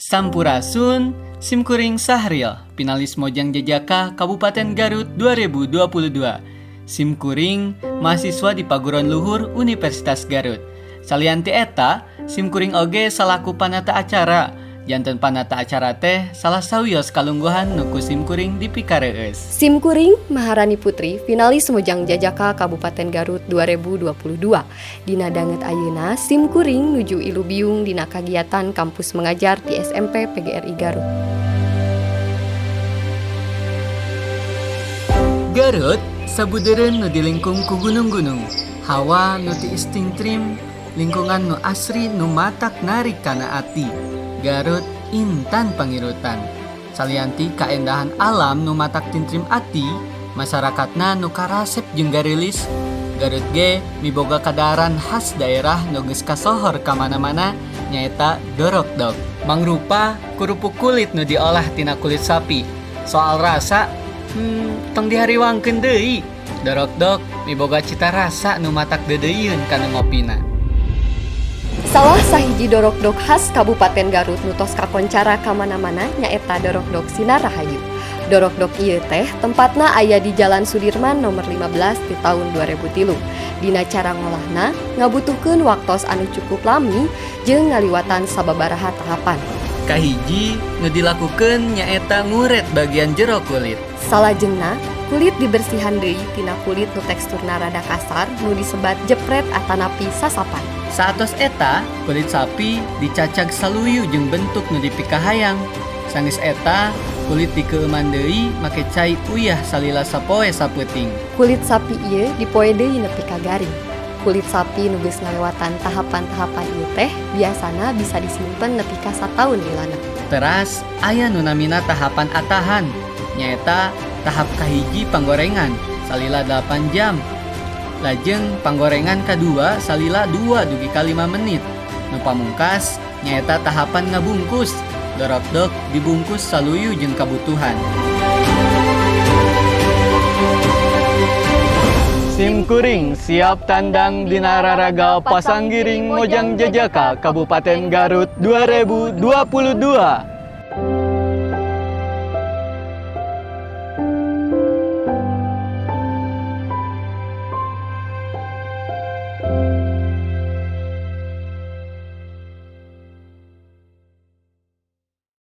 Sampurasun, Simkuring Sahril, finalis Mojang Jajaka Kabupaten Garut 2022. Simkuring mahasiswa di Paguron Luhur Universitas Garut. Salian ti eta, simkuring oge salaku panata acara. Janten panata acara teh salah sawios kalungguhan nu ku simkuring dipikareueus. Simkuring Maharani Putri, finalis Mojang Jajaka Kabupaten Garut 2022. Dina danget ayeuna, simkuring nuju ilubiung dina kagiatan kampus mengajar di SMP PGRI Garut. Garut sabudeureun nu dilingkung ku gunung-gunung. Hawa nu tiis tintrim, lingkungan nu asri nu matak narik kana ati. Garut intan pangirutan. Salian ti kaendahan alam nu matak tintrim ati, masyarakatna nu karasep jeung garilis. Garut ge miboga kadaharan khas daerah nu geus kasohor ka mana-mana, nyaeta dorokdok. Mangrupa kerupuk kulit nu diolah tina kulit sapi. Soal rasa, tong dihariwangkeun deui. Dorokdok miboga cita rasa nu matak deudeuieun kana ngopina. Salah sahiji dorokdok khas Kabupaten Garut nu tos kakoncara ka mana-mana nyaeta Dorokdok Sinar Rahayu. Dorokdok ieu teh tempatna aya di Jalan Sudirman nomor 15 di tahun 2003. Dina cara ngolahna ngabutuhkeun waktos anu cukup lami jeung ngaliwatan sababaraha tahapan. Kahiji nu dilakukeun nyaeta nguret bagian jero kulit. Salajengna kulit dibersihan deui tina kulit nu teksturna rada kasar nu disebat jepret atanapi sasapan. Saatos eta, kulit sapi dicacag saluyu jeung bentuk nu dipikahayang. Sanggeus eta, kulit dikeueuman deui make cai uyah salila sapoe sapeuting. Kulit sapi ieu dipoe deui nepi ka garing. Kulit sapi nu geus ngalewatan tahapan-tahapan ieu teh biasana bisa disimpen nepi ka sataun lilana. Teras aya nu namina tahapan atahan, nyaeta tahap kahiji panggorengan salila 8 jam. Lajeng panggorengan kadua salila 2 dugi ka 5 menit. Nu pamungkas nyaeta tahapan ngabungkus. Dorokdok dibungkus saluyu jeung kabutuhan. Simkuring siap tandang dina raraga Pasanggiring Mojang Jajaka Kabupaten Garut 2022.